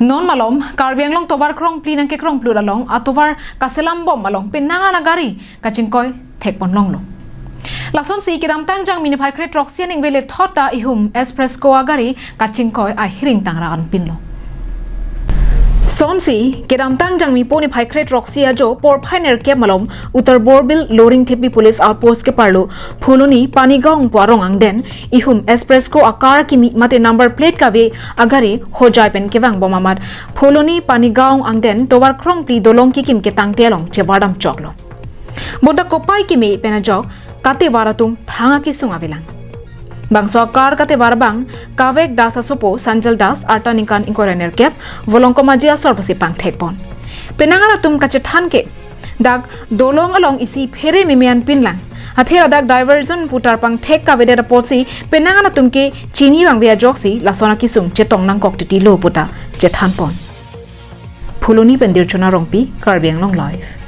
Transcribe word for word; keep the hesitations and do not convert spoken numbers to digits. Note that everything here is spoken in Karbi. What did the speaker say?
Non malom Karbi Anglong tovar krongpli nangkekrong plut along atovar kaselam bom along penang an agari kachingkoi thekpon longlo. Lasonsi kedamtang Jangmi niphai kre throksi aningve lethot ta ihum Express Co agari kachingkoi ahiring tangrak anpinlo. Sonsi kedamtang Jangmi po niphai kre throksi ajo porphai nerkep malom Uttar Borbil Loringthepi Police Outpost keparlo Phuloni Panigaon pu arong angden ihum Express Co akar kimi mate number plate kave agari hojai pen kevang bom amat Phuloni Panigaon angden tovar krongpli dolong kikim ketangte along chevardam choklo. Bonta kopai kimi pen ajok katevar atum thang akesung avelang. Bangso akar katevar abang Kavek Das asopo Sanjal Das, arta ningkan ingkoi ra nerkep, Volongkom Aji asor pusi pangthekpon. Penang an atum kachethan ke dak dolong along isi phere meme anpinlang. Athe ladak diversion putar pangthek kavedet apotsi penang an atum ke chini vangve ajoksi lason akesung chetong nangkok titilo puta chethanpon. Phuloni pen Dirchona Rongpi, Karbi Anglong Live.